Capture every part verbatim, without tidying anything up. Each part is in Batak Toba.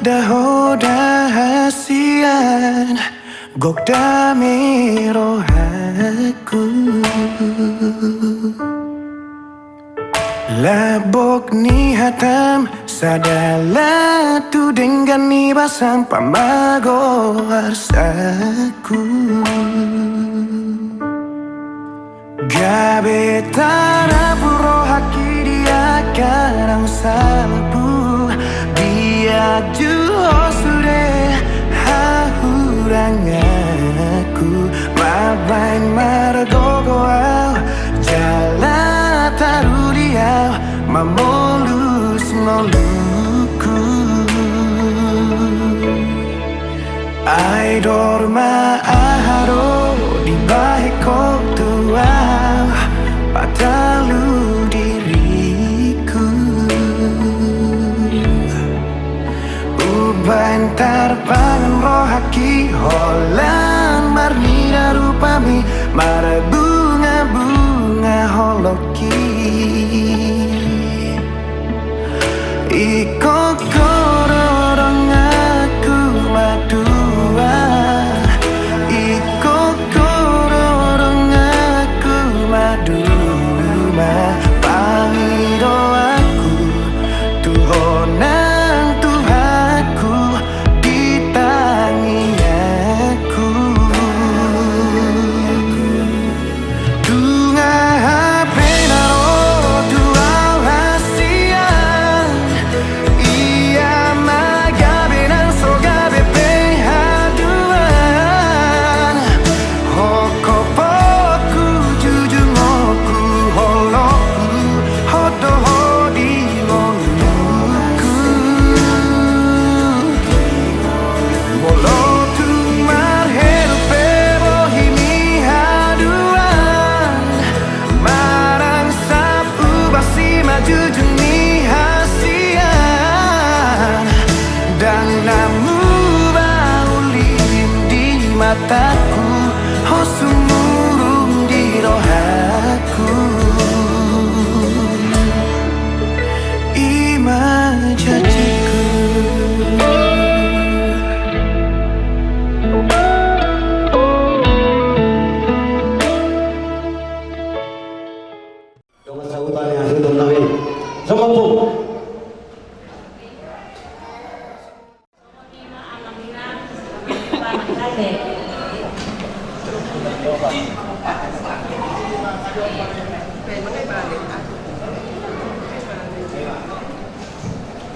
Dahoda hasian, gok dame rohangku. Labok ni hatam, sada latu denggan ni basam pamago arsaku. Gabe tarapul rohangki di angka na salpu, dia juo sude hahuranganku, mambahen margogo au jala taruli au mamolus ngolungku. Ai dor ma aha do dibahen ho tu au, patalu diriku. Umbahen tarpangan rohangki holan marnida rupami, marbungabunga holong Ingkon ho do donganku maduma, ingkon ho do donganku maduma, pangidoanku tu ho nang Tuhanku di tangiangku. Tung aha pe na ro tu au hasian, ia ma gabe nang so gabe pe haduan. Ho hopotku, jujungku, holongku, ho do ho di ngolungku. Molo tung marhelu pe bohi ni haduan, manang sapu basi ma jujung ni hasian, ndang na muba ulin di mataku, ho sumurung di rohaku. I ma janjiku. Dongan sahuta ni hasuhuton nami. Songon i.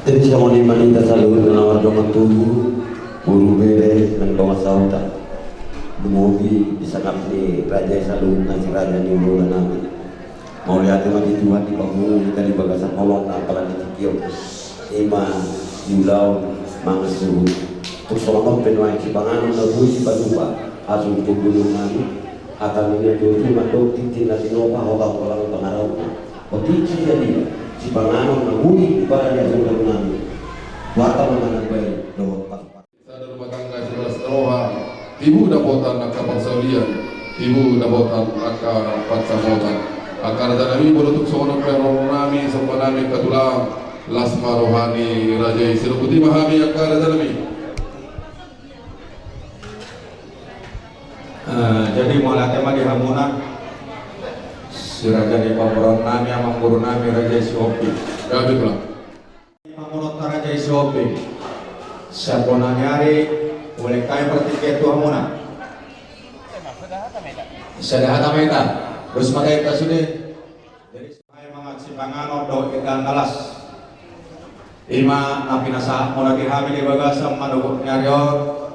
Jadi songon i ma hita saluhut na mardongan tubu, boru, bere nang dongan sahuta. Lumobi di sangap ni raja i saluhutna si raja ni hulahula nami. Mauliate ma di Tuhan di pangulung hita di bagasan holongna apala di tingki on. I ma di ulaon mangan suhut. Tung songon on pe nuaeng sipanganon na boi sipatupa, asa tu bulung nami. Hata ni natuatua mandok tintin na tinopa, hotang holang pangarahutna. Otik sijadina sipanganon na boi dipara di asa tu bulung nami. Warta ma mangan baen dohot pasupasu. Sada rumah tangga sibalas roha, tibu dapotan angka parsaulian, tibu dapotan angka pansamotan. Angka raja nami, molo tung songon on pe roha nami, somba nami angka tulang, las ma roha ni raja i. Siruputi ma hami angka raja nami. Eh, jadi mauliate ma di hamuna, si raja ni pamoruon nami, amangboru nami, raja i Sihombing. Gabe tulang. Pamoruonta raja i Sihombing. Sian bona ni ari, mulak hami partingkian tu hamuna. Sada hata ma hita. Dos ma hita sude. Jadi, sai mangan sipanganon dohot indahan na las. I ma na pinasahat muna di hami di bagasan manogot ni ari on.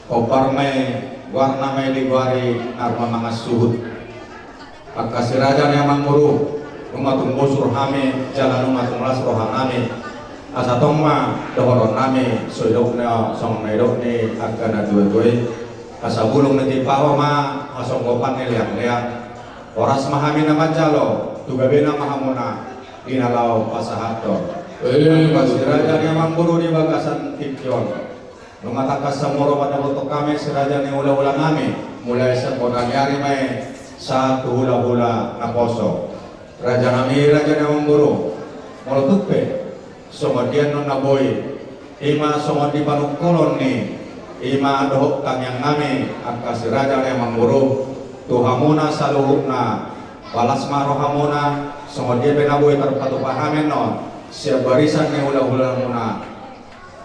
Hombar ma i, goarna ma i digoari na rumah mangan suhut. Angka si raja ni amangboru, nunga tung bosur hami, jala nunga tung las roha nami. Asa tong ma dohonon nami, so didok na, songon na didok ni angka natuatua i. Asa bulung ni timpa ho ma hasonggopan ni leangleang. Horas ma hami na manjalo, tu gabena ma hamuna, di na laho pasahathon. Eh, angka si raja ni amangboru di bagasan tingki on. Nunga tangkas samoro mandapothon hami si raja ni hulahula nami, mulai sian bona ni ari ma i sahat tu hulahula naposo. Raja nami, raja ni amangboru, molo tung pe songon dia annon na boi I ma songon di panungkolon ni i ma dohot tangiang nami angka si raja ni amangboru tu hamuna saluhutna. Palas ma rohamuna songon dia pe na boi tarpatupa hami annon sian barisan ni hulahulamuna.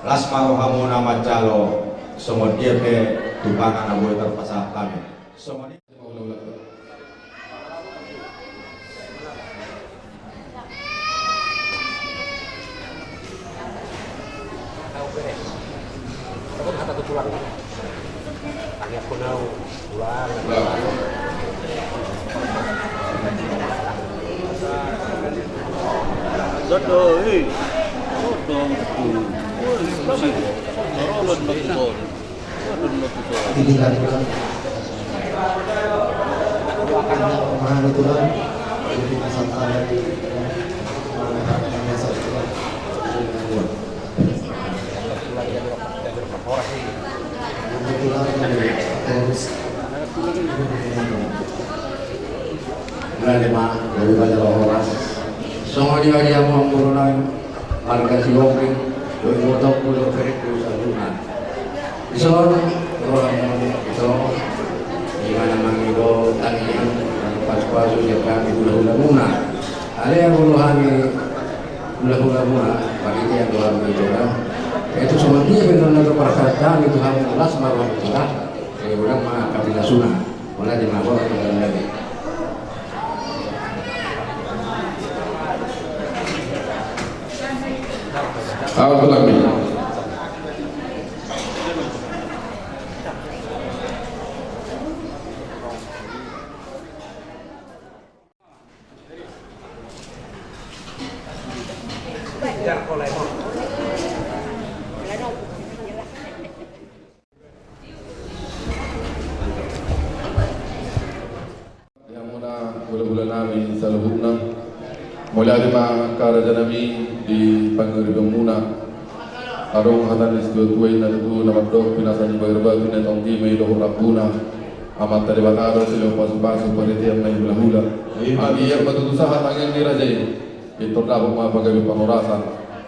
Las ma rohamuna manjalo songon dia pe tupana na boi tarpasahat hami. Songon i. Mulai ma, lebih banyak horas. Songon i ma di hamu amangboru nami, marga Sihombing, dohot ibotongku dohot berekku saluhutna. Dison, rohamu dison, di mana mangido tangiang, pasupasu sian hami hulahulamuna. Alai molo hami hulahulamuna, panitia do hami do da. Itu songon dia benar na parhata hami tu hamu, las ma rohamu do da. Jadi ulang ma kapinasuna. Mulai di mabok, mulai di. Awas, tulang ni. Di hamuna hulahula nami saluhutna, mauliate ma angka raja nami di pangaribanmuna. Adong hata ni situatua i na tutu na mandok, pinasahat ni bager batu na tonggi ma i dohot rambuna. Amanta Debata do silehon pasupasu, parhitean ma i hulahula. Anggiat ma tutu sahat tangiang ni raja i. Pintor dapot ma pagabe panorasan,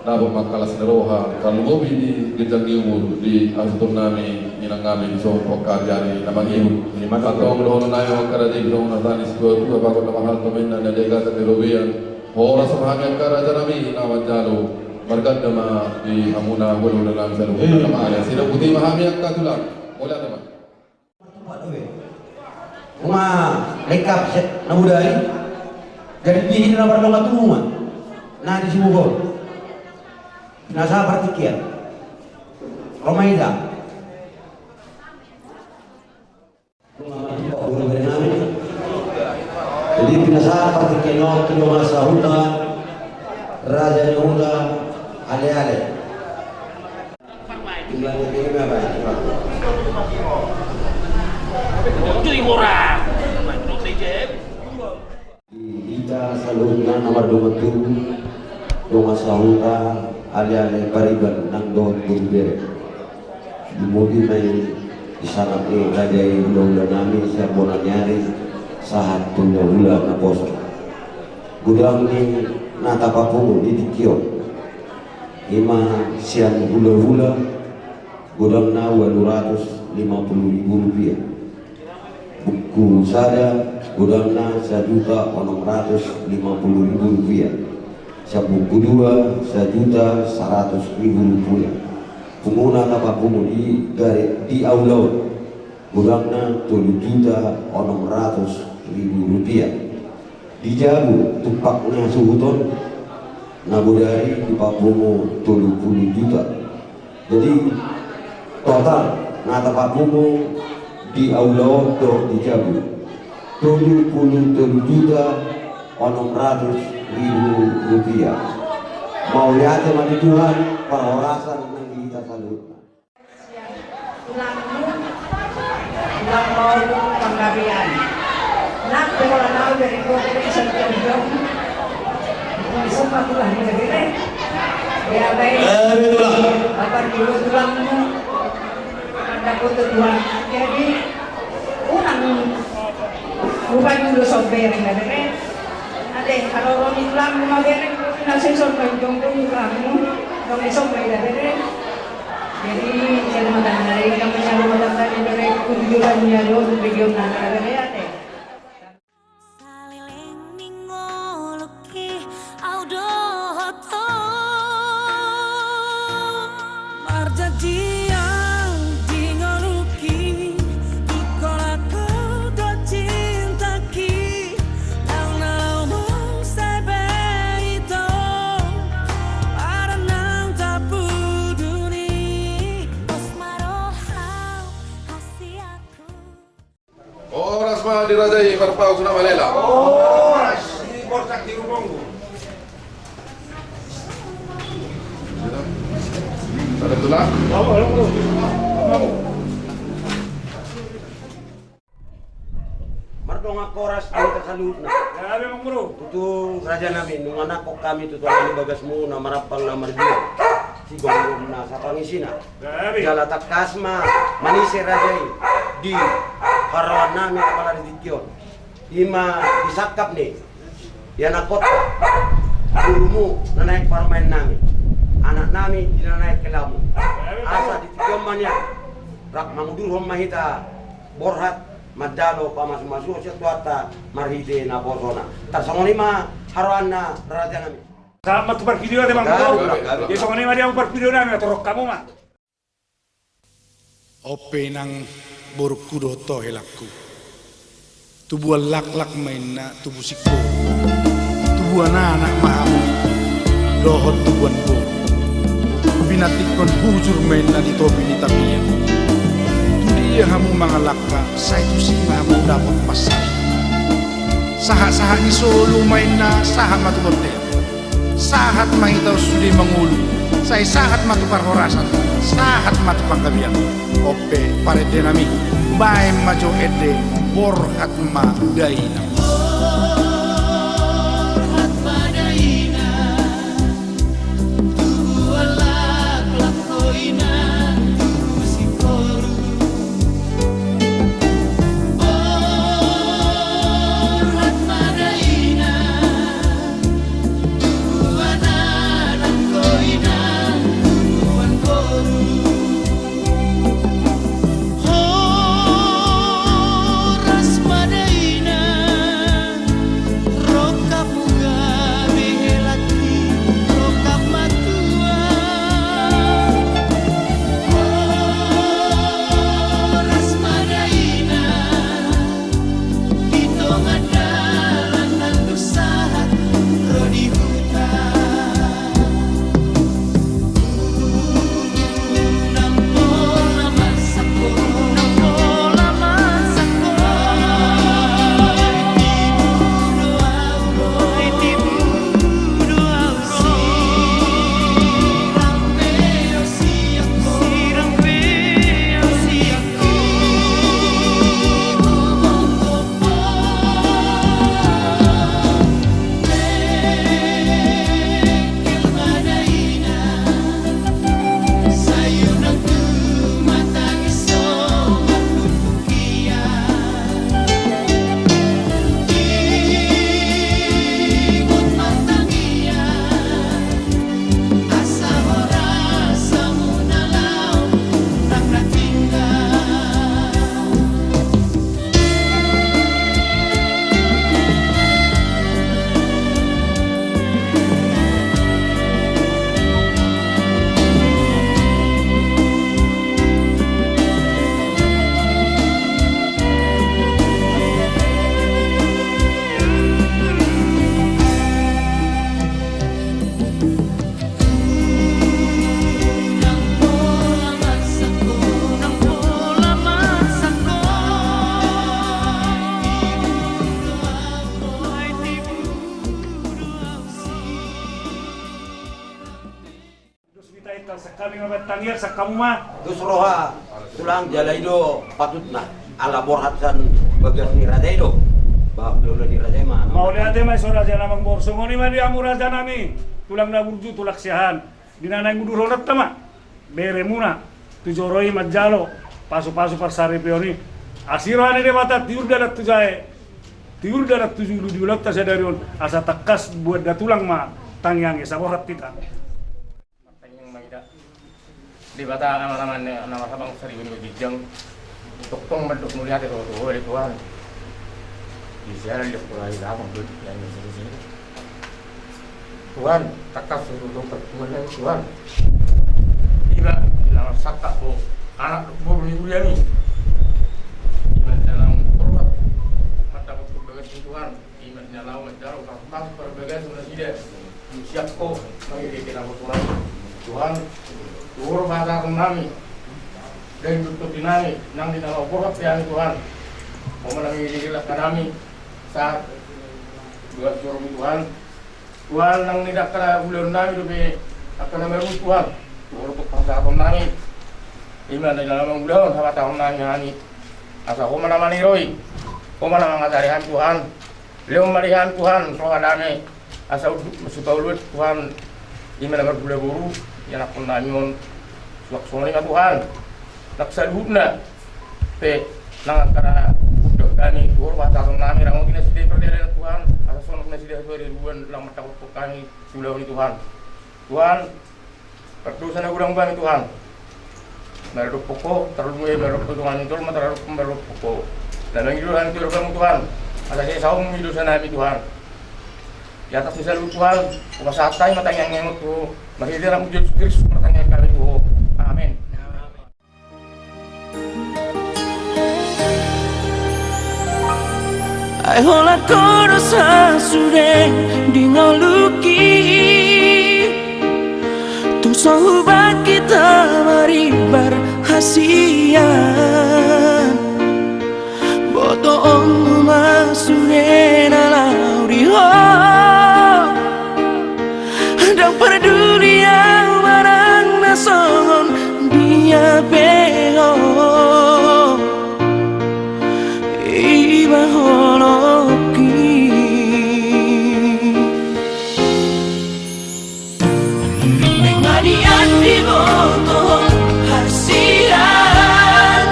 dapot ma angka las ni roha, tarlumobi di ginjang ni umur di hasuhuton nami, inang nami dison, tu angka ari-ari na mangihut. Antong dohonon nami ma angka raja i, dohonon hata ni situatua, bagot na marhalto ma inna, na di hagatan di robean. Horas ma hami angka raja nami na manjalo, marganda ma di hamuna hulahula nami saluhutna. Sidapot i ma hami angka tulang. Mauliate ma. Uma lengkap se na bodari. Jadi dia ini na mardongan tubu ma na di Sibogor. Na sahat partingkian. Ro ma hita. Jadi pinasahat partingkian on tu dongan sahuta, raja ni huta, aleale. Di hita saluhutna na mardongan tubu, dongan sahuta, aleale, pariban nang dohot boru bere. Lumobi ma i di sangap ni raja i hulahula nami sian bona ni ari sahat tu hulahula naposo. Godang ni na tapapungu di tingki on. I ma sian hulahula, godangna ualu ratus lima puluh ribu rupiah. Buku sada, godangna sajuta onom ratus lima puluh ribu rupiah. Sian buku dua, sajuta saratus ribu rupiah. Pungu na tapapungu di gare di aula on, godangna tolu juta onom ratus ribu rupiah. Di jabu, tumpak ni hasuhuton, na bodari dipapungu tolu puluh juta. Jadi total na tapapungu di aula on dohot di jabu, tolu puluh tolu juta onom ratus ribu rupiah. Mauliate ma di Tuhan, parhorasan nang di hita saluhutna. Tulangmu, tulang maolu panggabean. Nang pe holan au dari kau dari satu jam. Ini semua tulang ni bere. Ya baik. Eh, betul lah. Bapak dulu tulangmu. Anda foto tulang. Jadi unang bukan dulu sobere na bere. Ade, kalau roni tulangmu ma bere, na sesor kan jongkong tulangmu. Dong sesor bere. Jadi, jadi mata nari, kamu nyari mata tadi, dari kunjuran nyari, untuk video nana, ada lihat, eh. Saleleng ni ngolungki au dohot ho. Marjanjian di ngolungki, ingkon ahu do cintaki. Ndang na laho muse be ito, badan nang tapuduni. Pos ma roham hasianku. Horas ma di raja i, marpaus na malela. Horas di borsak di rumonggu. Ada tulang? Mardongan horas di hita saluhutna. Tutu raja nami, nunga nangkok hami tu tonga ni bagasmu na marampang na marjual. Sigomgom na sapangisina. Jala tangkas ma manise raja i di haroroan nami apala di tingki on. I ma di sangkap ni ianakhonta, gurumu na naeng parumaen nami, anak nami di na naeng helamu. Asa di tingki on ma nian rap mangudurhon ma hita borhat manjalo pamasumasuon sian Tuhanta marhite naposona. Tarsongon i ma haroanna raja nami. Sahat ma tu parvideona te, Amang. Gabe, gabe. Jadi songon i ma di hamu parvideo nami, torop hamu ma. On pe inang, borungku dohot ho helangku. Tubuan laklak ma inna tubu singkoru. Tubuan anak ma hamu dohot tubuan boru. Pinantikhon hujur ma inna di topi ni tapian. Tu dia hamu mangalangka, sai tusi ma hamu dapot pansarian. Sahatsahat ni solu ma inna sahat ma tu bontean. Sahat ma hita on sude mangolu, sai sahat ma tu parhorasan, sahat ma tu panggabean. On pe parende nami, baen ma jo ende, borhat ma dainang. Borhat ma dainang, tubuan laklak ho inang tubu singkoru. Borhat ma dainang, tubuan anak ho inang tubuan boru. Horas ma dainang, rongkapmu gabe helangki, rongkap ma tuan. Horas ma dainang, di tonga dalan nang dung sahat ro di huta. Dos hita intan, sangkami ma baen tangiang, sangkamu ma. Dos roha tulang, jala i do patutna. Ala borhat sian bagas ni raja i do. Bah, hulahula ni raja i ma. Mauliate ma i so raja na mangboru. Songon i ma di hamu raja nami, tulang na burju, tulang siahaan. Di na naeng udurhononta ma beremuna tu joro i manjalo pasupasu parsaripeon i. Asi roha ni Debata tiur dalan tu jae, tiur dalan tu julu di ulaonta sadari on, asa tangkas buat da tulang ma tangiang i, saborhat hita. Martangiang ma hita. Debata Ama na marhabangsa di ginjang, tongtong mandok mauliate tu Ho ale Tuhan. Di siaran di Pulau Ilawang, di siaran di sini. Tuhan, tangkas do pertemuan nami Tuhan. Ima na marsangkap Ho anak dohot boru ni huriami. Ima na laho mangkorhon, mantap untuk bagas ni Tuhan. Ima na laho manjalo parmasuk parbagason nasida. Siap Ho mangidike na botoran. Tuhan, tuhor ma hasahatan nami. Daging dohot tondi nami nang di na laho borhat pe hami Tuhan. Ho ma na mangidike langka nami sahat di joro-joroMi Tuhan. Tuhan, nang di angka na ulaon nami dope angka na marui Tuhan, tuhor ma hasahatan nami. Ima na laho mangulahon habatahon nami hami. Asa Ho ma na maniroi, Ho ma na mangajari hami Tuhan. Lehon ma di hami Tuhan roha dame, asa unduk ma sipaoloan Tuhan. Ima na margula boru ianakhon nami on. Suang songon i ma Tuhan nang saluhutna pe nang angka na unduk hami, tuhor ma hasahatan nami. Rangoti nasida di pardalanan Tuhan, asa sonang nasida tu ari ruan laho mandapothon hami siulaon i Tuhan. Tuhan, pardosa na godang hami Tuhan. Maradophon Ho, tarlumobi maradophon dongan ni jolma, tarlumobi maradophon Ho. Na mangido hami tu adopanMu Tuhan, asa sai saut ma dosa nami Tuhan. Di atas ni saluhut Tuhan, hupasahat hami ma tangiang nami tu Ho, marhite AnakMu Jesus Kristus martangiang hami tu Ho. Amen. Ai holan Ho do sasude di ngolungki, tung so hubangkit hamarimbar hasian. BotoonMu ma sude na laho di Ho. Ndang parduli ahu manang na songon dia pe Ho, i ma holongki. Naeng ma nian diboto Ho hasian,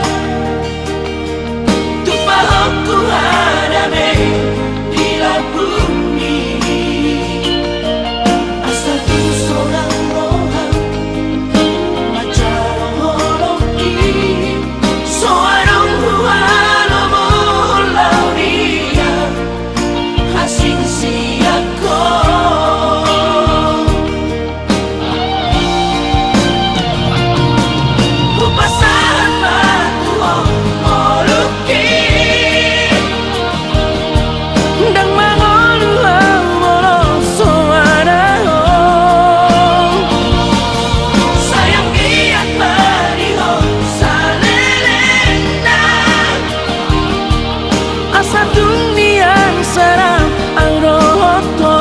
tumpahon Ho hadame di lambungmi. Asa tung so adong roham manjalo holongki, so adong hualomohon laho di Ho asing sian Ho. Hupasahat ma tu Ho ngolungki, ndang mangolu ahu molo so adong Ho. Sai anggiat ma di Ho salelengna. Asa tung nian sada ahu dohot Ho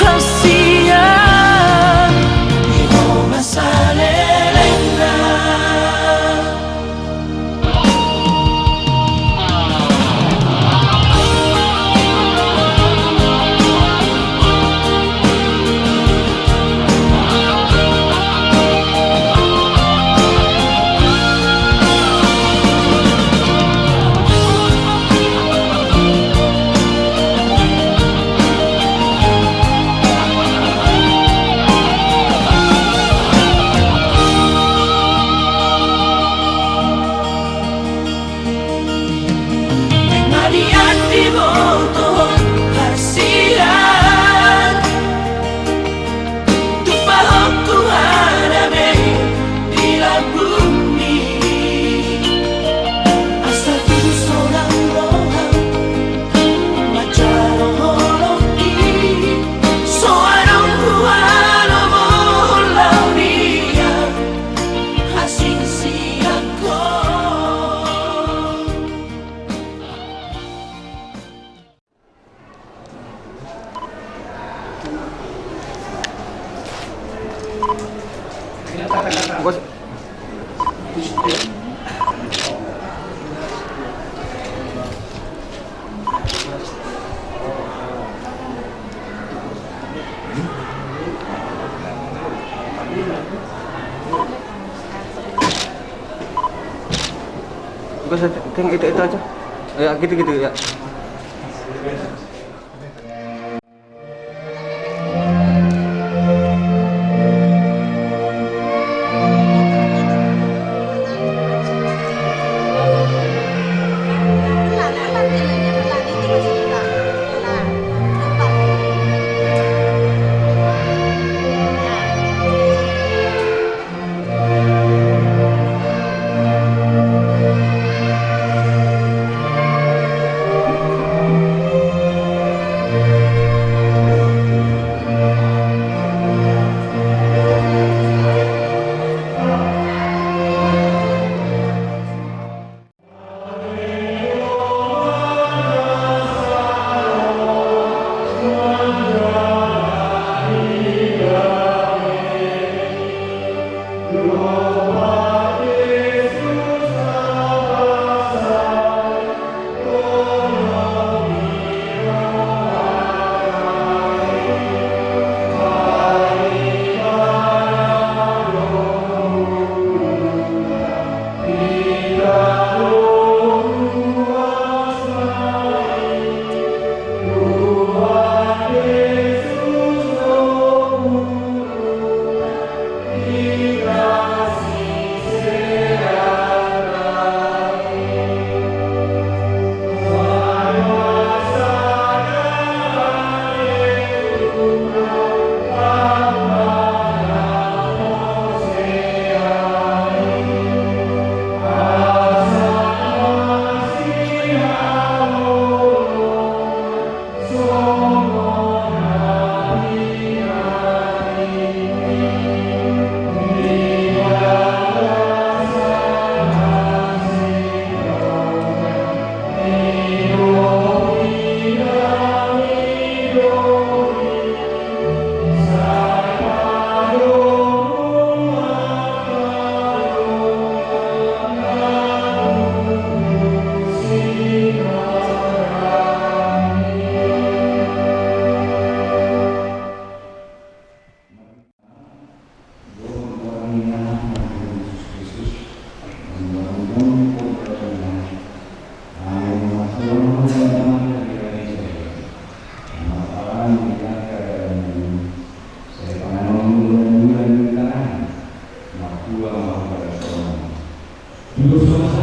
hasian, di Ho ma salelengna. Naeng ma nian diboto Ho hasian, tumpahon Ho hadame di lambungmi. Asa tung so adong roham manjalo holongki, so adong hualomohon laho di Ho asing sian Ho. Bos, itu, itu aja. Ya, gitu, gitu, ya.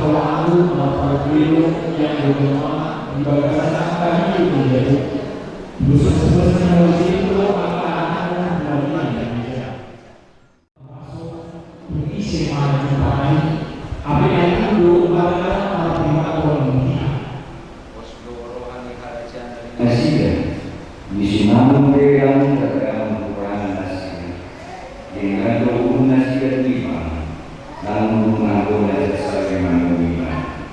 Lalu melakukan pemilu yang berjamaah di bagasan angka hidup menjadi khusus-khusus yang begitu angka anak dan keluarga Indonesia. Termasuk berisi mana jumpa ini, apa yang dulu pada dalam arti mata orang dunia. Nasida, di sinamong pe damu tadamon kurangan nasida. Dengan dohun nasida tu Ibana, namun manggo nasida saling manggo Ibana.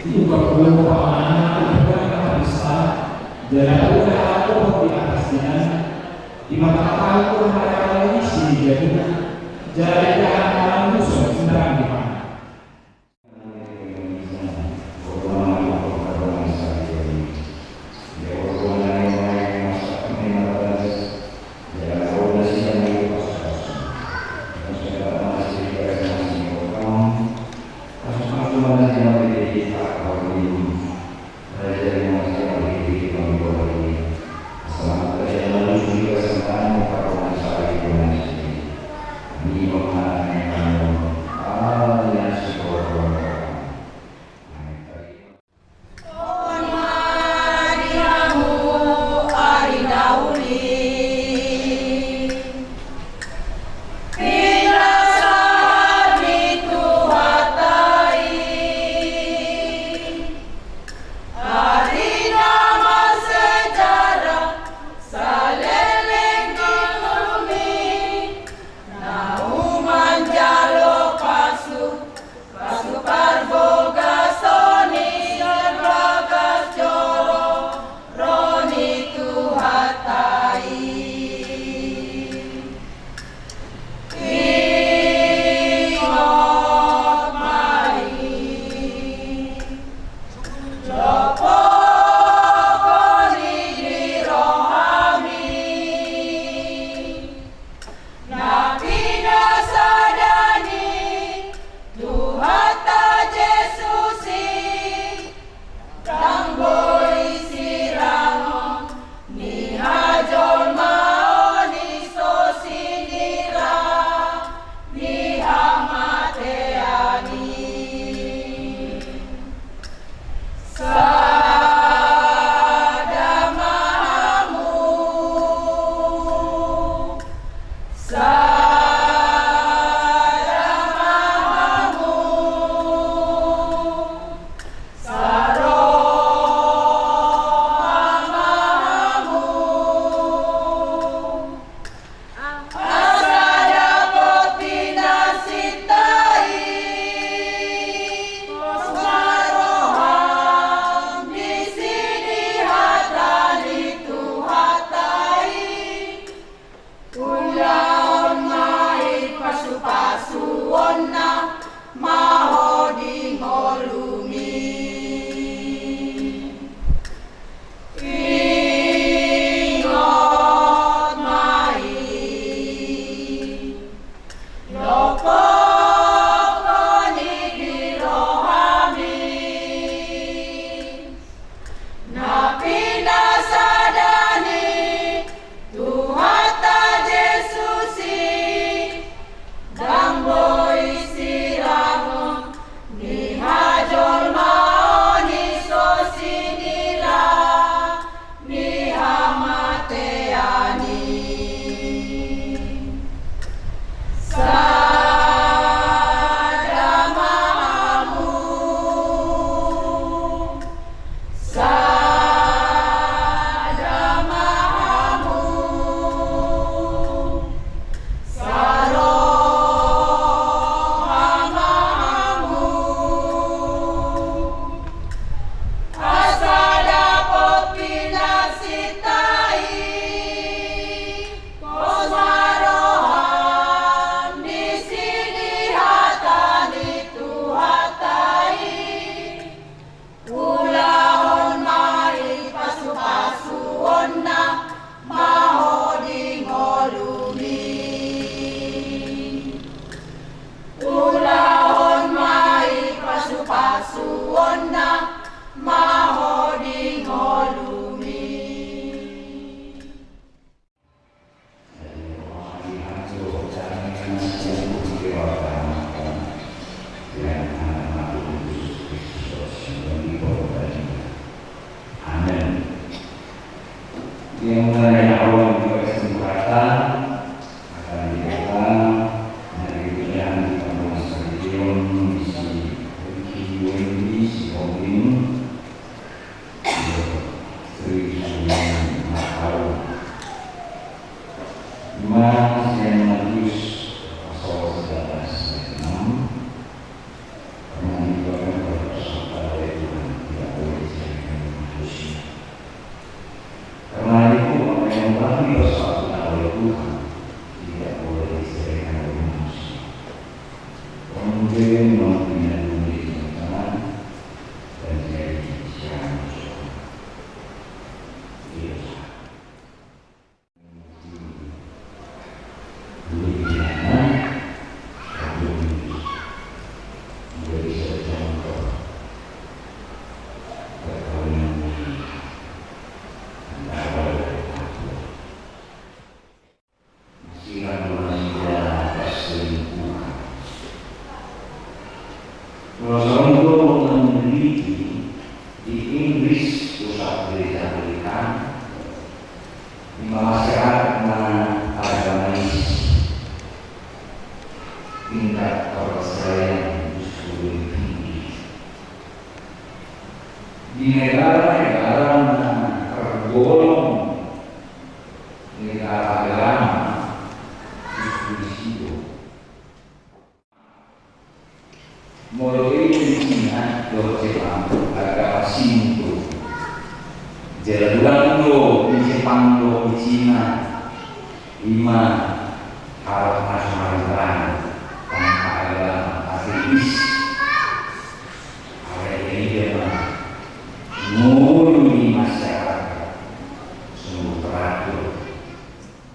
Di bawah panganan beragama besar, dan ada aku di atas jalan, di mata aku hari isi di jadinya, jalan jalan malam musuh sedang di mana. Ulahon ma i pasu-pasuonna ma ho di ngolumi. Ingot ma i, lopokkon i di rohami. Na pinasada ni Tuhanta Jesus i, ndang boi sirangon ni hajolmaon i so sinira ni hamatean i. Sada ma hamu, sada ma hamu, saroha ma hamu. Asa dapot pinansinta i, pos ma roham disi di hata ni Tuhanta i. Ulahon ma i pasu-pasuonna ma ho di ngolumi. Ulahon ma i pasu-pasuonna ma ho di ngolumi. Ini si Robin, Tri Suliani, Makalu. Ima sian Matius pasal sebelas ayat enam. Karena itu akan berpersangka oleh Tuhan, tidak boleh disepelekan oleh manusia. Karena itu, apa yang telah dipersatukan oleh Tuhan tidak boleh disepelekan oleh manusia. Kemudian mau pindah dulu di tengah dan jadi siapa? Iya. Molo songon i do meneliti di Inggris, pusat gereja Anglikan, ima masyarakat na agamais, tingkat perceraian justru lebih tinggi. Di negara-negara na tergolong negara agama, justru di situ. Molo di Cina dohot Jepang, agama Shinto. Jala duan do di Jepang dohot di Cina, ima halak na so marulak, tanpa agama, ateis. Alai dia ma ngolu ni masyarakat, sungguh teratur.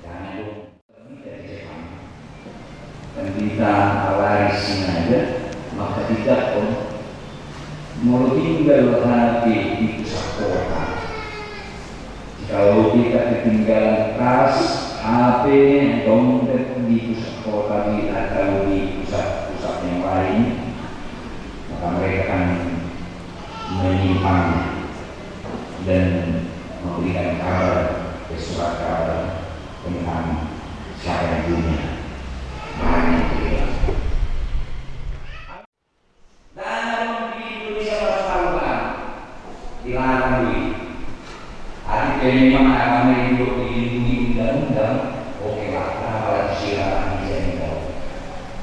Dana dong. Pendeta Alari Sinaga mangkatitahon, molo tinggal hape di pusat kota, jikalau kita ketinggalan tas, hape, dompet di pusat kota di, atau di pusat-pusat yang lain, maka mereka akan menyimpang dan memberikan kabar, eh, surat kabar tentang siapa yang punya barang itu. Dana dong di Indonesia pas tahu kan dilarang dulu. Tapi memang agama itu dilindungi undang-undang, oke lah, kenapa lagi silakan bisa dibawa?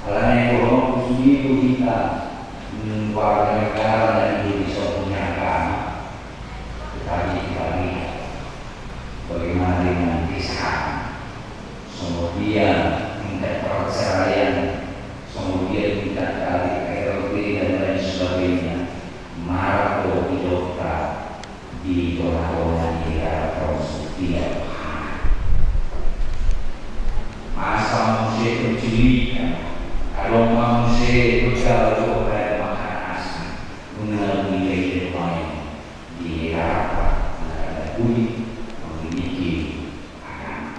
Alana yang kurang khusus itu kita, hmm, warga negara dan Indonesia punya agama. Tetapi kita lihat bagaimana dengan desa kami. Songon dia tingkat perceraian, songon dia tingkat K D R T dan lain sebagainya. Marto di dokter di tona-tona ni darat ro setiap hari. Masa muse penculikan, adong ma muse begal tu badan makanan asli, mengalami kehidupan di darat, mengalami memiliki anak.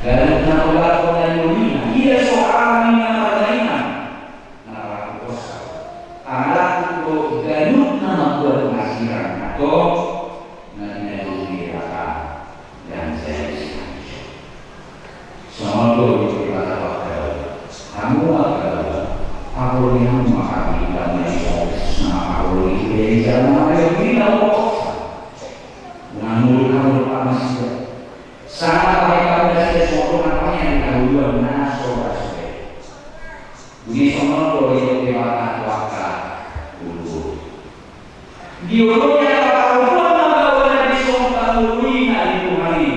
Ganup na mangulahon na doli, ia so aha ninna parmainan. Na marangkup osa. Tangan aku do ganup na mambuat penghasilan atau na dinaduri rata dan saya bisa. Songon do di kata wakil. Hamu wakil. Apoloni hamu maka di dalam Yesus nama apoloni itu dari jalan apa yang kita mau. Namun kamu lupa masih. Sama pakai kamu dari sesuatu apa yang kita lupa naso. Di sono do didok Debata tu angka ulu. Di ulu ni angka parompuan na baoa na disomba ulu i na di Tuhan i.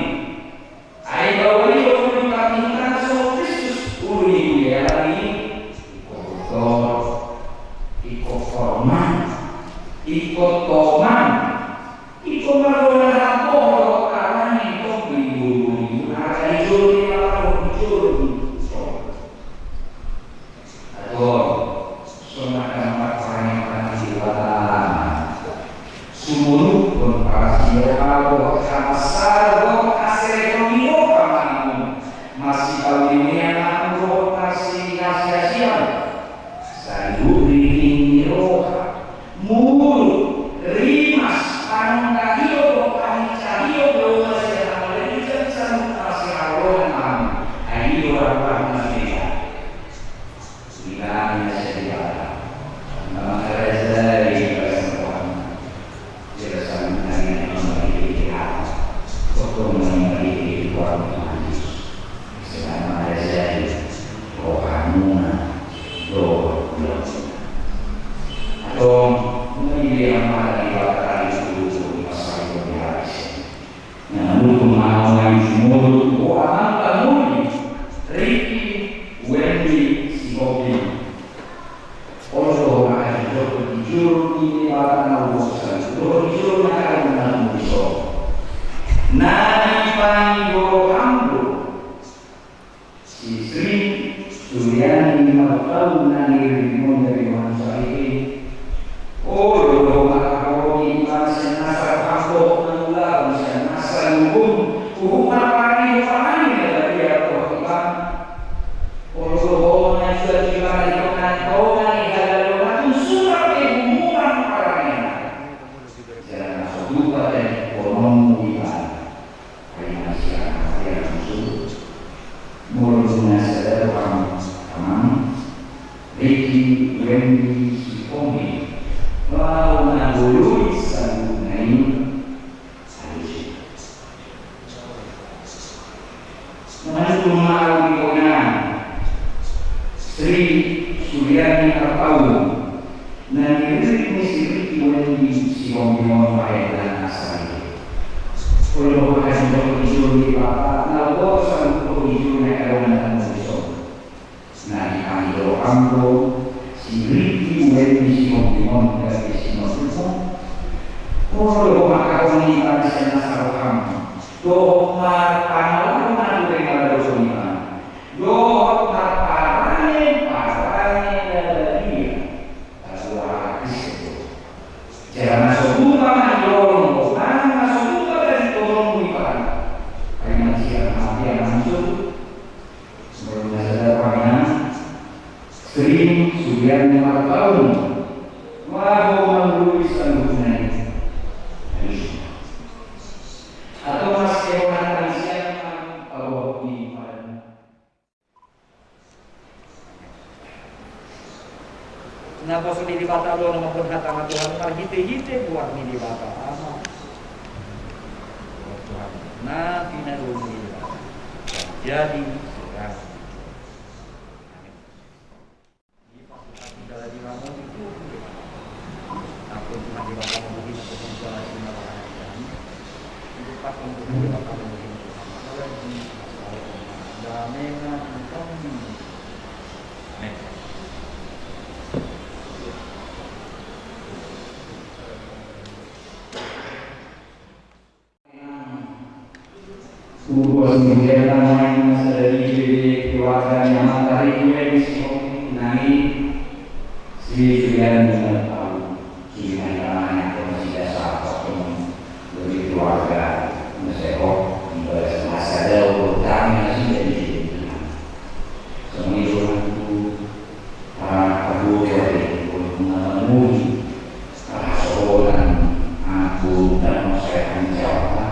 Ai baoa i do ulu ni partingkian so Kristus, ulu ni budiaran i, di koruptor, Ingkon hormat, ingkon toman, ingkon margoar na rampoh dohot alani tondi boru-boru na di jolo ni Debata, di jolo ni sorga. Atau songon na marparange-parange Debata, sumurut dohot parasi roha dohot hamasar dohot haserepon ni roha manang masitahu ni mea manang dohot marsiasi-asian. Saluhut rihit ni roha, mulut, rimas, panongkahio dohot panginsahio, dohot sian hamu na lebi jang saluhut na masihaholongan hamu. Ai i do roha na beda. Di tangan na sai Debata. Na mangarajai di bagasan rohana. Jala saluhutna i na mangalilingi hata. Tongtong na mangalilingi Tuhan Yesus. Sai na mangarajai rohamuna dohot ulaonmuna. Antong, nunga dilehon ma Debata tali tu di pasal dua belas. Na manungkun ma au nai sumurut, o amang pangoli, Riki, Wendi, Sihombing. Olo do homa hajujorhon di jolo ni Debata na umur saluhut, dohot di jolo ni angka dongan na umur saluhut. Na dipangido roham do si Sri Suryani Marpaung na niririmon dari Wonosalam i. Olo do homa haholongi ibana sian nasa roham dohot mangulahon sian nasa lubum, huhut marparange do parange na badia dohot ibana. Olo do homa na jual ibana di tonga-tonga ni hagabeon na tung surat pe humurang parangena. Jala na so tupa tadingkononmu ibana. Ai na sian hatiha na so tupa. Molo nunga sada roham, amang, Riki, Wendi, Sihombing, laho mangoloi saluhutna i, alusi. Manungkun ma au di inang Sri Suryani Marpaung na niririm ni si Riki, Wendi, Sihombing on, bahen na sari. Olo do homa hajujorhon di jolo ni Debata, na umboto saluhut dohot di jolo ni angka dongan na umur saluhut. Na dipangido roham do si Riki, Wendi, Sihombing on gabe sinondukmu. Olo do homa haholongi ibana sian nasa roham dohot marpangalaho na hurang maradophon ibana, dohot marparange parange na badia. Jala na so tupa ma dilolong, na so tupa tadingkononmu ibana. Ai na sian hatiha na so tupa. Molo nunga sada roham, inang Sri Suryani Marpaung, laho mangoloi saluhutna i. Atau mas kehonan tangsian paboa di padan. Naposo ni Debata do na mamboan hata na tuhan, marhitehite goar ni Debata Ama dohot Tuhan na pinadomu i Debata. Jadi sekarang. Amin. Di pasukan segala di ramon itu. Ampun Tuhan Debata mamboan hata na tuhan, segala sina bahan. Urusan kegiatan lain masa dari P D keluarga yang matahari gue di Sihok nani si Julian dengan tahu. Sudah namanya kau masih dasar kau dari keluarga masih kok di bawah masa ada urutan masih jadi Tuhan. Semua itu orang itu para abu dari untuk mengalami para seorang abu dan masyarakat Jawa.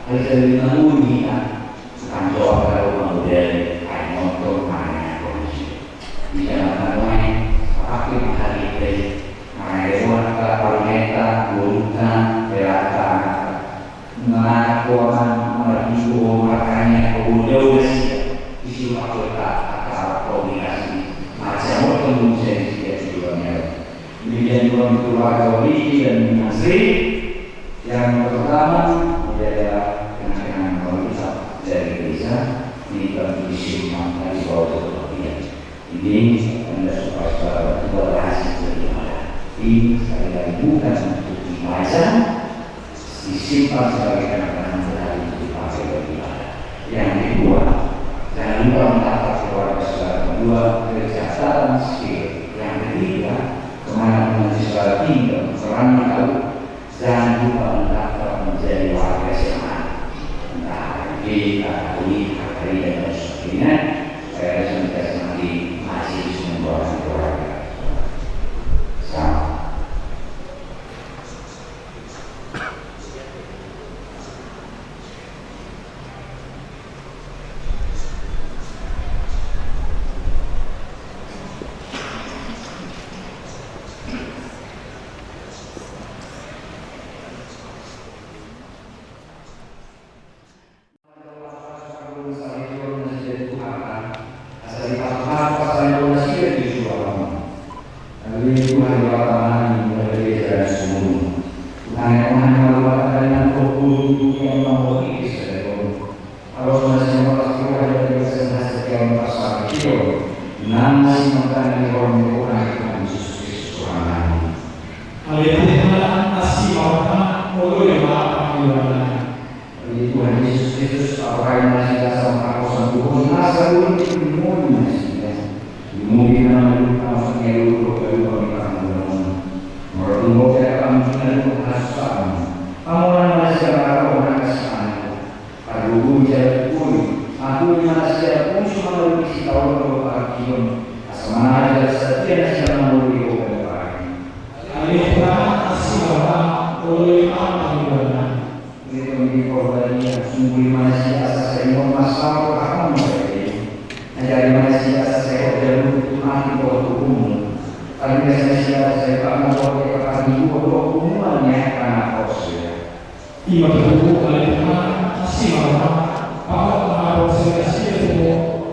Ada dari mengalami kan Bukan jawab kalau kemudian ai nonton mana kondisi. Bisa mengatakan apa yang hari ini mana yang buat kalau paruneta, gurunta, belata, mengaku orang merjuru makanya kemudian udah siap. Di sini waktu tak akal komunikasi macam waktu mengusia di setiap kehidupannya. Demikian juga untuk warga Wiki dan Minasri. Yang pertama adalah kenang-kenangan pemerintah dari desa ini bagi disimpan dari bawah keperhatian. Ini anda supaya saudara berdua berhasil beribadah. Ini sekali lagi bukan untuk dibaca, disimpan sebagai kenang-kenang, tetapi untuk dipakai beribadah. Yang kedua, jangan lupa mendaftar keluarga saudara kedua ke catatan sipil. Yang ketiga, kemana pun nanti saudara tinggal, merantau, jangan lupa mendaftar menjadi warga jemaat. Entah K T P, K T P, K T P, dan lain sebagainya, supaya bisa menjadi semakin maju semua keluarga. Sama. Asa dipasu-pasu pasahaton nasida tu jolo. Ale Tuhan, Debata nami, mauliate ma di sumurmu. Tuhan, Tuhan, mauliate ma di sumurmu. Alo nasida marlas ni roha di bagasan hasatiaon parsaripeon, nang simantan ni roha ni Tuhan, Tuhan Jesus Kristus Tuhan nami. Ale Tuhan, asi ma roham, oloi ma pangidoan nami. Ale Tuhan Jesus Kristus, ahu ma nasida asa manghaposan tu Ho nasa boi dimuliaon nasida. Dimuliaon nami, Tuhan, songon i dohot gabe pangidoan. Molo tung boi dipamuji na dohot hasusaan, pamola ma nasida marroha na kasi anak. Pargogoi jala tugoi, ahu ma nasida uju mangalobi sitaonon dohot partingkian, asa manjalo jala satia nasida mangalobi Ho ganup ari. Ale Tuhan, asi ma roham, oloi ma pangidoan nami. Tonggor ni Parbadia, sumuri ma nasida asa sai hot marsahut roham marende. Ajari ma nasida asa sai hot jalo tu ahu dohot uhummu. Tarlumobi ma nasida asa sai hot dohot parlinggoman dohot punguan ni angka na porsea. Ima tutu, ale Tuhan, asi ma roham, pahot ma haporseaon nasida tu Ho,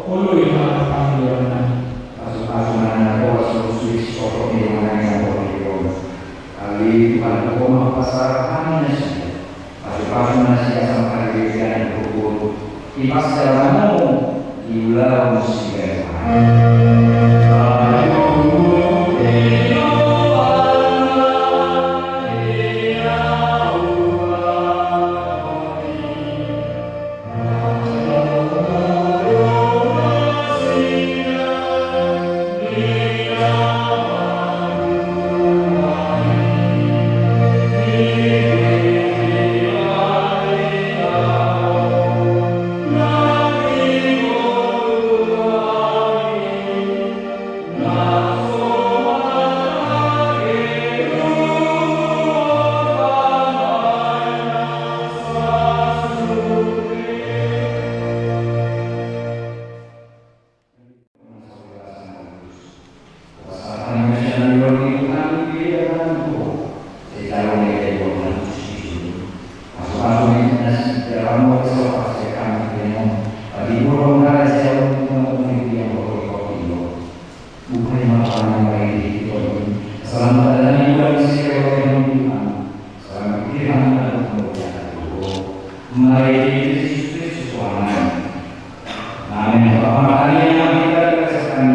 oloi ma pangidoan nami. Pasu-pasu ma na tolu sude sisongon i ma na tolu. Ale Tuhan, tu Ho ma hupasahat hami nasida. Pasu-pasu ma nasida asa manghadirihon goar-goarmu. Di pas jalamu, di ulaon siganup ari. Bukan yang mana yang lain di situ. Selamat datang di bulan Sireo dengan Tuhan. Selamat Tuhan dan kemuliaan Tuhan. Mari di Yesus Kristus Tuhan. Amin. Bapak Maria, kita berkesan.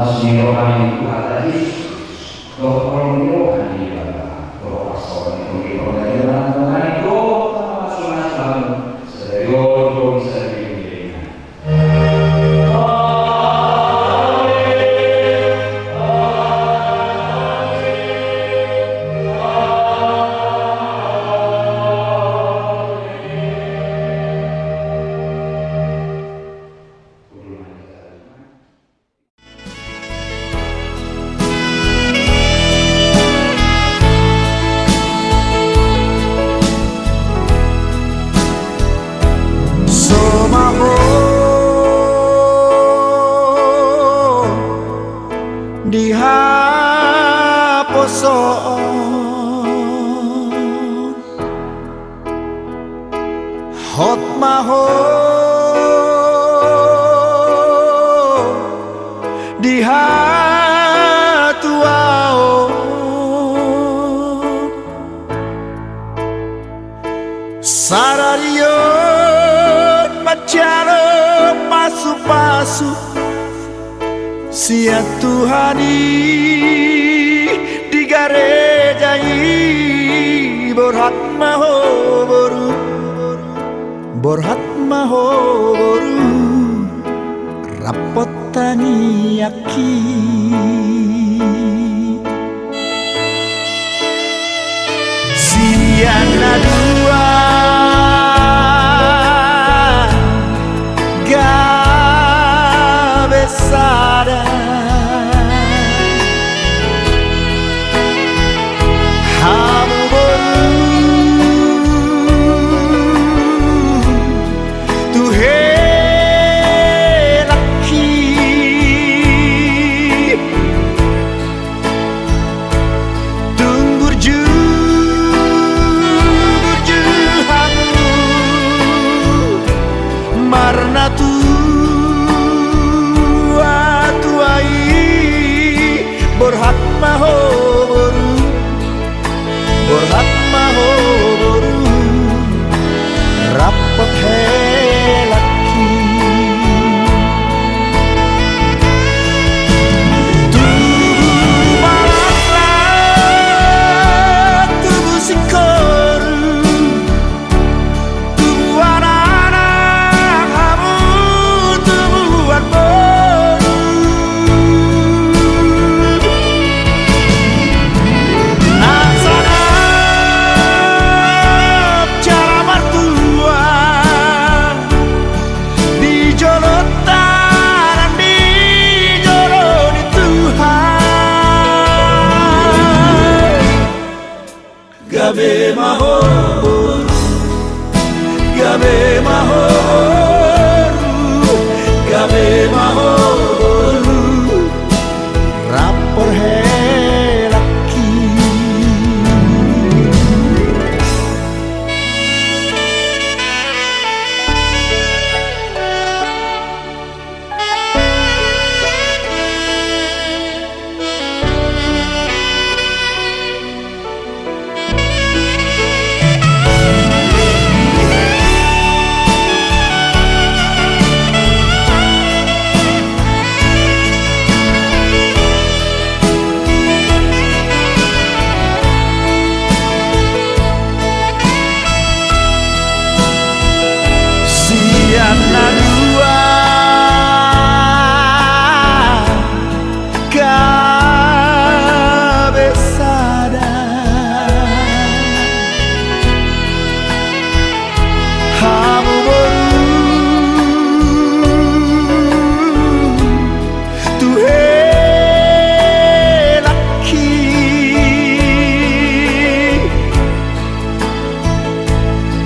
Asi ni roha ni Tuhanta Jesus, dohot holong ni roha ni Debata, dohot parsaoran ni Tondi Porbadia, dohot pasupasu ni Tuhan, sadari on dohot sadari on. Son. Hot ma ho di hatuaon. Sadari on manjalo pasupasu sian Tuhan i di gareja i. Borhat ma ho boru, borhat ma ho boru, rap tangiangki. Sian na dua gabe sada. Hamu boru tu helangki. Tung burju, burju hamu marnatua-tua i. Borhat ma ho boru, borhat ma ho boru, rap helangki. Tubu ma laklak, tubu singkoru, tubuan anak hamu, tubuan boru. Na sangap jala martua di jolo tanan, di jolo ni Tuhan. Gabe ma ho boru, gabe ma ho boru, gabe ma ho boru, rap helangki. Sian na dua gabe sada. Hamu boru tu helangki.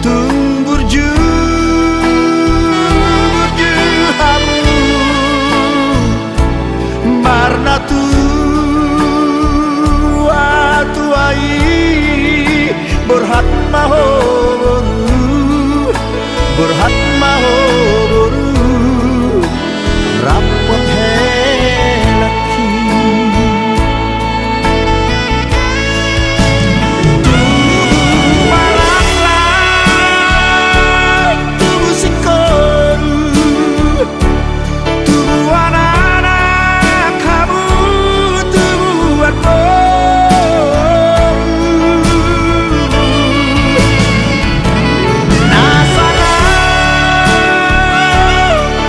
Tung burju, burju hamu marnatua-tua i. Borhat ma ho boru, borhat ma ho boru, rap helangki. Tubu ma laklak, tubu singkoru, tubuan anak hamu, tubuan boru. Na sangap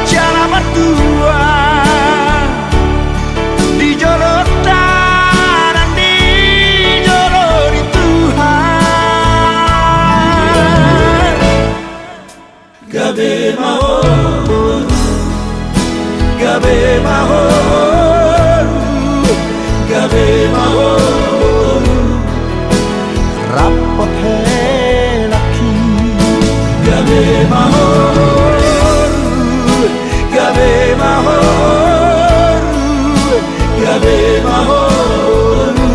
jala martua di jolo tanan, di jolo ni Tuhan. Gabe ma ho boru, gabe ma ho boru, gabe ma ho boru, rap helangki. Gabe ma ho boru, gabe ma ho boru, gabe ma ho boru,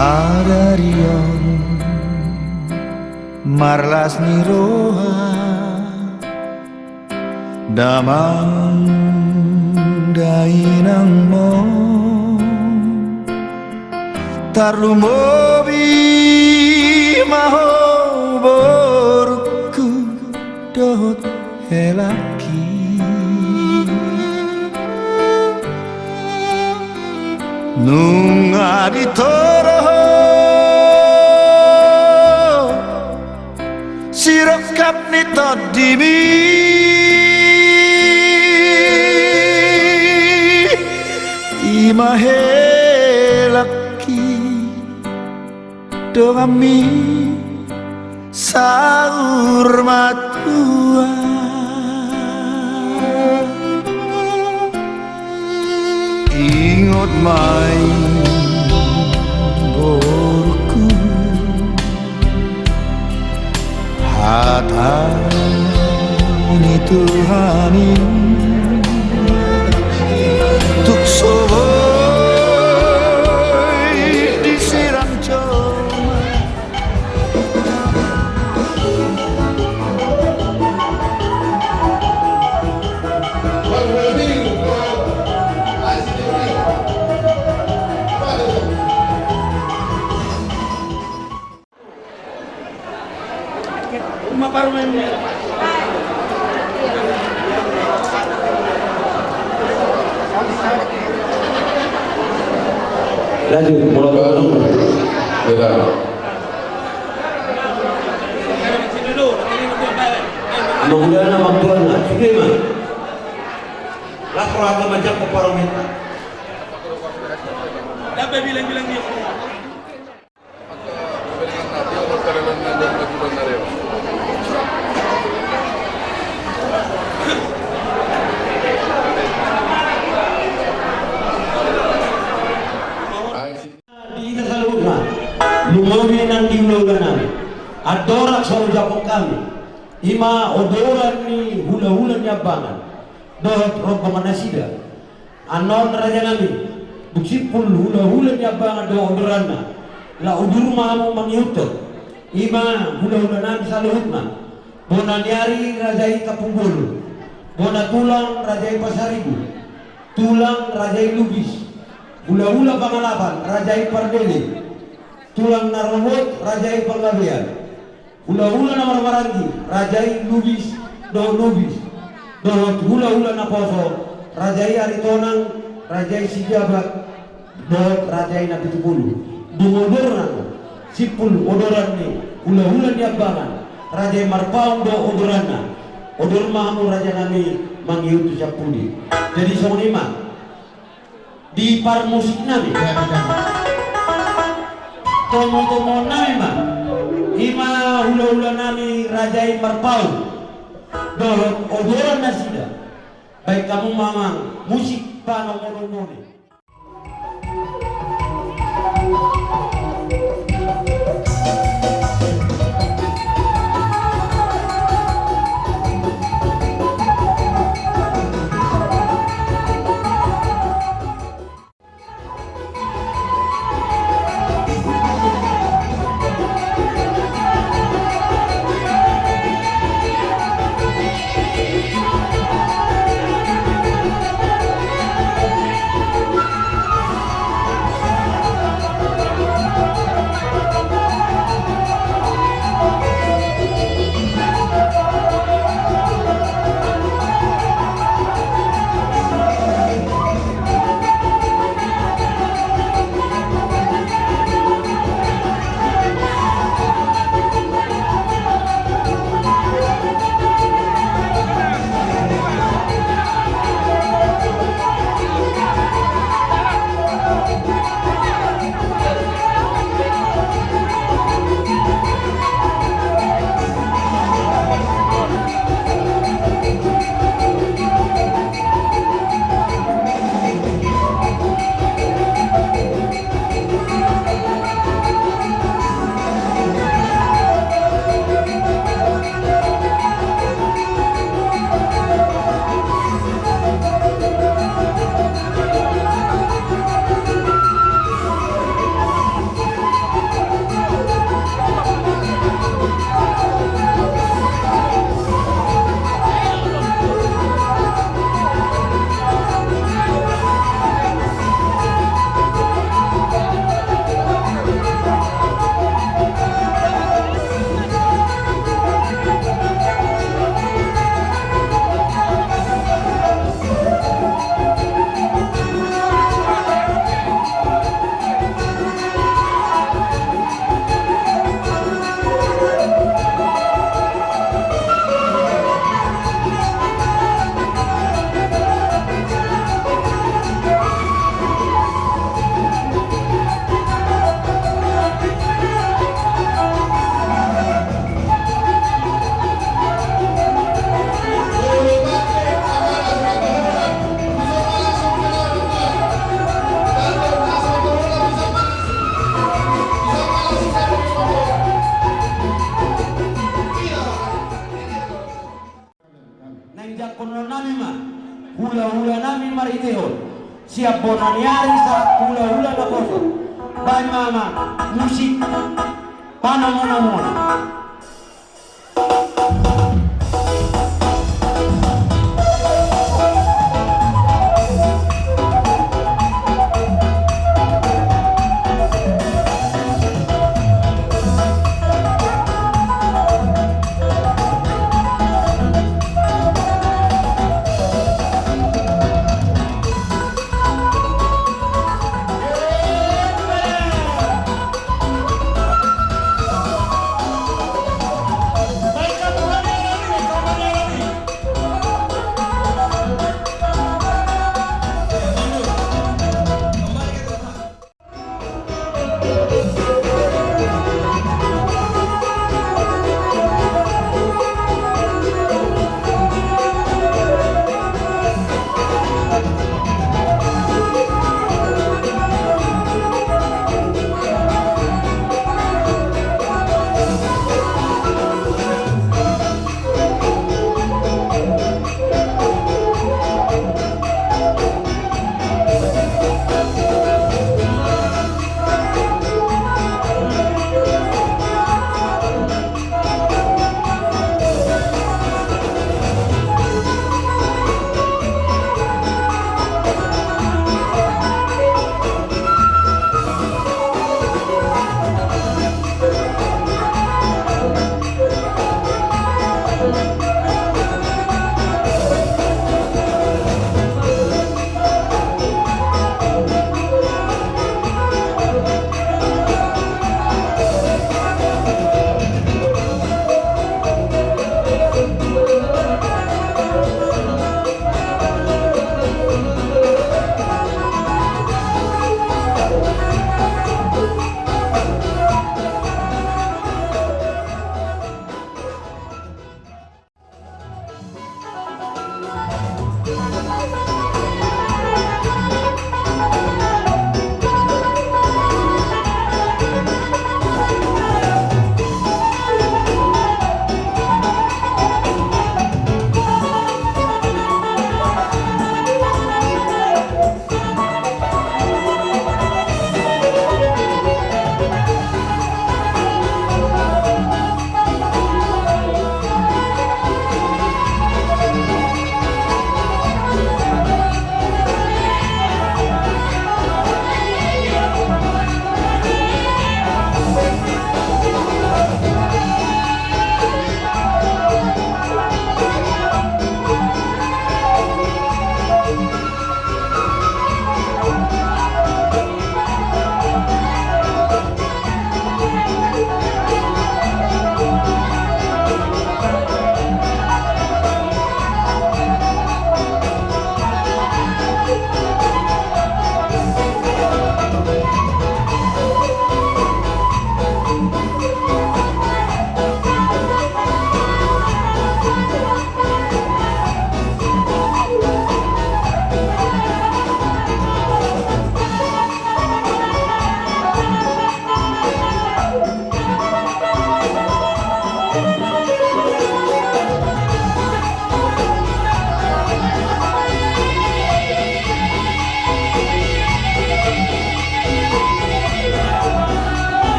Sadari on marlas ni roha damang dainangmon. Tarlumobi ma ho borungku dohot helangki. Nunga ditoro ho sirongkap ni tondimi, i ma helangki, donganmi saur matua. Ingot ma i borungku, hata ni Tuhan i, tung so boi disiram jolma. Lanjut, mulai. Beda. Amang udana, amang tuana, sude ma. Las rohanta manjangkon paromenta. Di hita saluhutna, lumobi nang di hulahula nami. Andorang so hujangkon hami, i ma odoran ni hulahula Niambangan dohot rombongan nasida. Annon raja nami, dung simpul hulahula Niambangan dohot odoranna, laho udur ma hamu mangihuthon, i ma hulahula nami saluhutna. Bona ni ari raja i Tampubolon, bona tulang raja i Pasaribu, tulang raja i Lubis, hulahula Pangalapan raja i Pardede, tulang na rorobot raja i Panggabean, hulahula na marhahamaranggi raja i Lubis dohot Lubis, dohot hulahula naposo raja i Aritonang, raja i Sijabat, dohot raja i Napitupulu. Dung odor nang simpul odoran ni hulahula Niambangan, raja i Marpaung dohot odoranna, odor ma hamu raja nami mangihuthon sian pudi. Jadi songon i ma di parmusik nami. Tomo-tomo nami ma, i ma hulahula nami raja i Marpaung dohot odoran nasida. Baen hamu ma amang musik panomo-nomo ni. Siap bona ni ari sahat hulahula na poso. Baen ma, amang, musik panomunomuon.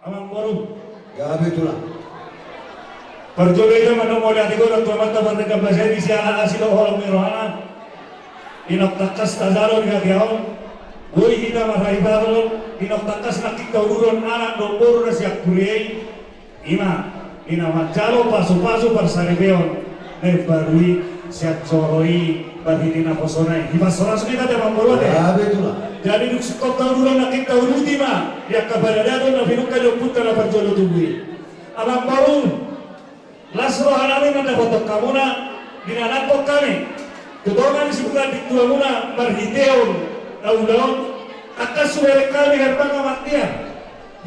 Amangboru. Gabe, Tulang. Parjolo i ma na mauliate godang tu Amanta Pardenggan Basa i, di siala asi do holong ni rohana. Inok tangkas tajalo di hatiha on. Boi hita marhaibaron, inok tangkas nangkin tauduron anak dohot boru na sian huria i. I ma, i na manjalo pasupasu parsaripeon na imbaru i sian joro i, marhite naposona i. Dipasorasuk hita, Amangboru, ate. Gabe, Tulang. Jadi dung singkop tauduron nangkin tauduti ma di angka paradaton na pinungka ni ompunta na parjolo tubu i. Amangboru, las rohanami mandapothon hamuna. Dinanangkon hami tu tonga ni sibulan di tuamuna marhitehon na ulaon, angka subereng hami herbang ma mantia.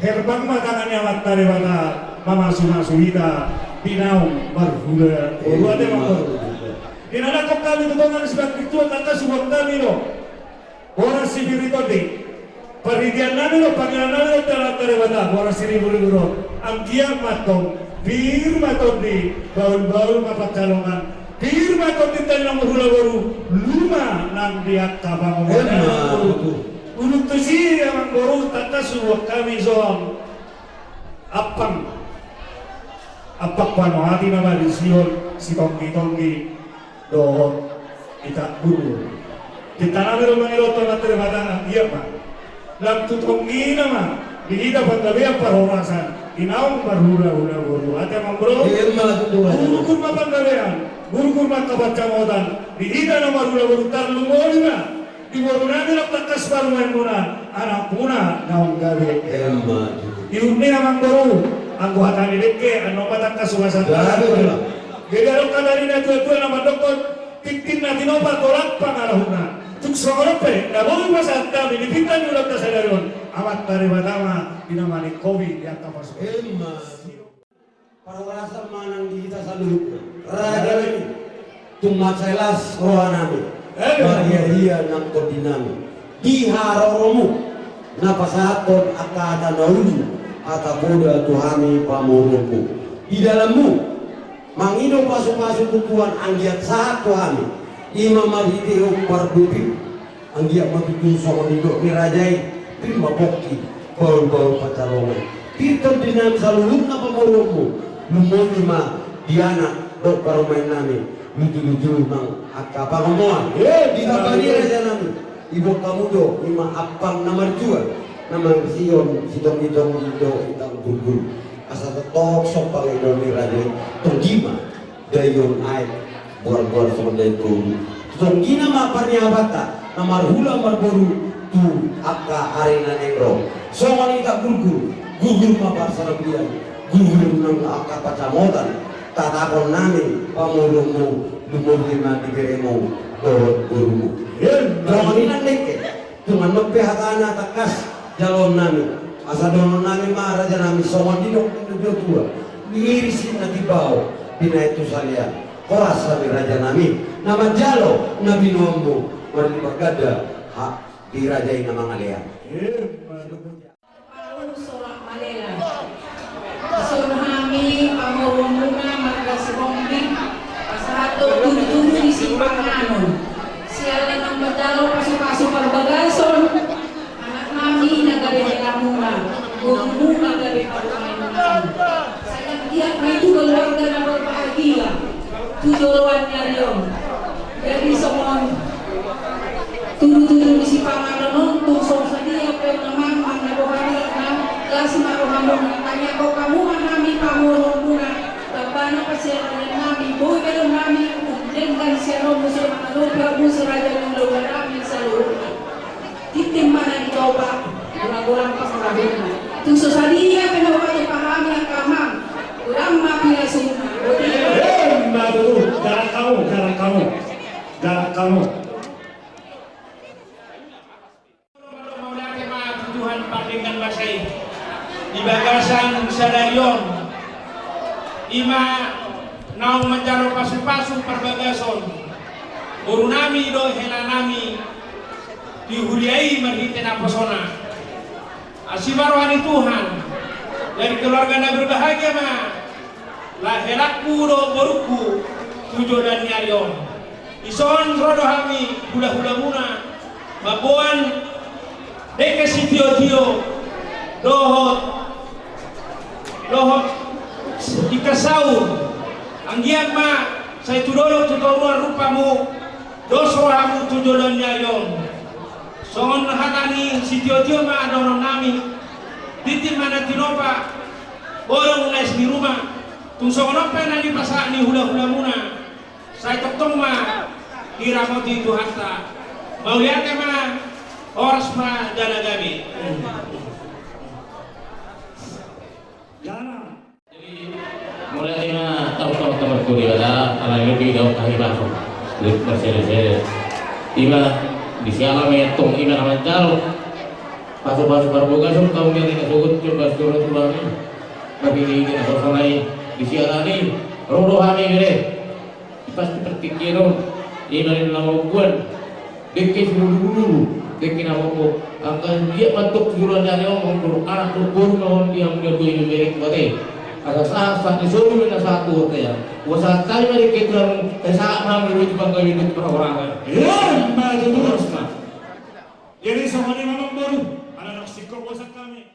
Herbang ma tangan ni Amanta Debata mamasumasu hita di naung marhula. Ate amang boru. Dinanangkon hami tu tonga ni sibulan di tua, angka subereng hami do. Boras si pir ni tondi. Parhitean nami do, pangidoan nami do tu Amanta Debata, boras si ribu-ribu do. Anggiat ma antong pir ma tondi, bahul-bahul ma pansalongan, pir ma tondi, tanda marhula boru, luma nang di angka pangomoan. Emma tutu. Unang tusi amang boru, tangkas huboan hami songon ampang, ampang panuhati na marisi on, sitonggi-tonggi dohot itak gurgur. Hita nami do mangido tu Amanta Debata, anggiat ma nang tu tonggina ma di hita panggabean parhorasan di naung marhula-hula boru. Ate amang boru. Emma tutu. Gurgur ma panggabean, gurgur ma angka pansamotan di hita na marhula boru, tarlumobi ma di boru nami, nang tangkas parumaenmuna, anakmuna naung gabe. Emma tutu. Ihut ni amang boru, anggo hata ni dengke, annon ma tangkas hupasahat. Gabe, gabe. Gabe adong hata ni natua-tua na mandokkon, tintin na tinopa tolap pangarahutna. Tung songon on pe, na boi hupasahat hami di pinta ni ulaonta sadari on, Amanta Debata ma di na maningkopi di angka pasupasu. Emma. Parhorasan ma nang di hita saluhutna. Raja nami, tung mansai las roha nami. Emma. Marhia-hia nang tondi nami di haroromu na pasahathon angka hata na uli, hata poda tu hami pamoruonmu. Di dalanmu mangido pasupasu tu Tuhan, anggiat sahat tu hami, i ma marhitehon parbue pir. Anggiat ma tutu songon nidok ni raja i, pir ma pongki, bahul-bahul pansalongan, pir tondi nami saluhutna pamoruonmu, lumobi ma di anak dohot parumaen nami, lutu-lutu nang angka pangomoan. Ditambani raja nami, iboan hamu do i ma ampang na marjual, na marisi on sitonggi-tonggi dohot itak gurgur. Asa tongtong songon pangidoan ni raja i, tonggi ma daion aek, boar-boar songon daion toru. Tonggina ma parniahaanta na marhula marboru tu angka ari na naeng ro. Songon itak gurgur, gurgur ma parsaripeon, gurgur nang angka pansamotan, tatapon nami pamoruonmu, lumobi ma di beremu dohot borumu. Songon i nang dengke. Tung annon pe hatana tangkas jaloon nami. Asa dohonon nami ma raja nami songon nidok ni natua-tua: Iris na timbao, binahen tu salean. Horas hami raja nami na manjalo na binoanmu, marlipat ganda hami di raja i na mangalean. Palu solak malela. Dison hami pamoruonmuna marga Sihombing pasahathon tudu-tudu ni sipanganon, siala naung manjalo pasu-pasu parbagason, anak nami na gabe helamuna, borumu na gabe parumaenmuna. Sai anggiat ma i tu keluarga na berbahagia tu joloan ni ari on. Jadi songon tudu-tudu ni sipanganon on, tung so sadia pe on amang, manang na boha ni, las ma rohamuna. Tangiangkon hamu ma hami pamoruonmuna, tambana parsiajaran nami, boi be dohonon nami umdenggan siaranmu, sai mangalobi hamu si raja ni hulahula nami saluhutna. Tintin ma na tinopa, golang-golang pangarahutna. Tung so sadia pe na hupatupa hami angka amang, godang ma pilasuna. Boti. Emma tutu, jalang hamu, jalang hamu. Jalang hamu. Mauliate ma tu Tuhan pardenggan basa i. Di bagasan sadari on, i ma naung manjalo pasu-pasu parbagason boru nami dohot hela nami di huria i marhite naposona. Asi ma roha ni Tuhan, dari keluarga na berbahagia ma lahelangku dohot borungku tu joloan ni ari on. Dison ro do hami hula-hulamuna mamboan dengke sitio-tio dohot, dohot ingkon saur. Anggiat ma sai tu dolok tu toruan rupamu, dos rohamu tu joloan ni ari on. Songon hata ni sitio-tio ma dohonon nami: Tintin ma na tinopa, bolong na es di ruma. Tung songon on pe na dipasahat ni hula-hulamuna, sai tongtong ma diramoti Tuhanta. Mauliate ma, horas ma jala gabe. Jadi, mauliate ma, tahu-tahu kabar. Di bada ala lobi dao kahibaso. Lut bersele-sele. Ima di siala metong ima na manjalo. Pasu-pasu parbogason kau meri na sogot coba sura tuangi. Bagi di ide na kosonai di siala ni. Roro hami bere. Pasti pertikian on. Ima ni na mambuan. Dengke si bulu-bulu, dengke na mokok. Angka dia mantuk juru nyari omong tu anak tu boru na on dia muda dua ini merek bate. Asa sahat sahat ni solu na satu hotel. Kuasa tadi mari ke tulang, eh, saat malam dulu di pangkal itu perorangan. Ya, maju terus, Mas. Jadi sama dia memang boru, anak-anak sikok kuasa kami.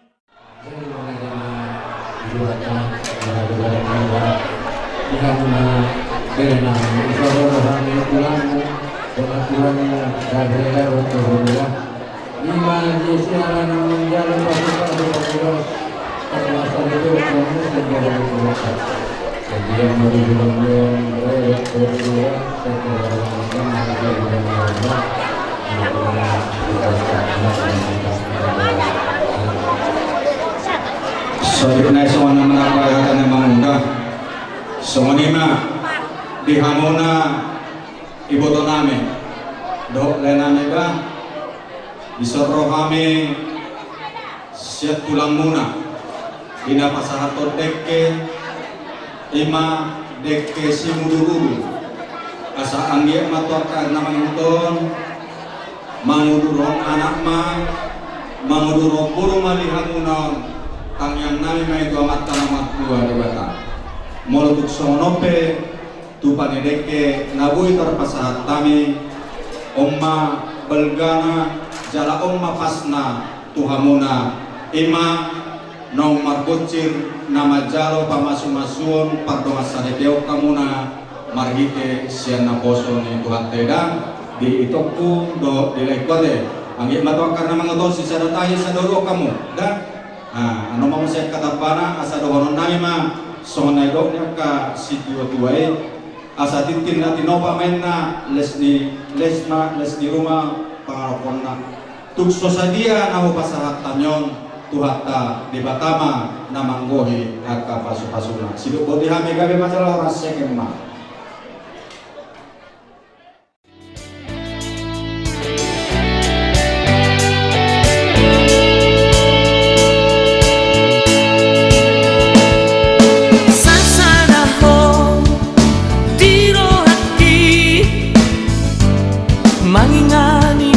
Songon i ma di hamuna iboto nami dohot lae nami ba, dison ro hami sian tulangmuna, di na pasahathon dengke, ima dengke simudur-udur. Asa anggiat ma tu angka na mangihuthon, mangudurhon anak ma, mangudurhon boru ma di hamuna on, tangiang nami ma i tu Amanta na martua Debata. Molo tung songon on pe, tupa ni dengke na boi tarpasahat hami, on ma balgana, jala on ma pasna tu hamuna, ima naung margonsir na manjalo pamasu-masuon pardongan saripeon hamuna, marhite sian naposo ni Tuhanta i da, di itongku dohot di laengku ate. Anggiat ma tu angka na mangihuthon sisada tahi sada uruon hamu da. Nah, annon ma muse angka tambana, asa dohonon nami ma songon na nidok ni angka situa-tua i. Asa tintin na tinopa ma inna, les ni, les ma, les ni ruma pangaroponna. Tung so sadia na hupasahat hami on, Tuhanta Debata ma na manggohi angka pasu-pasuna. Sidok boti hami, gabe ma jala horas, seken ma. Sasada ho di rohangki, mangingani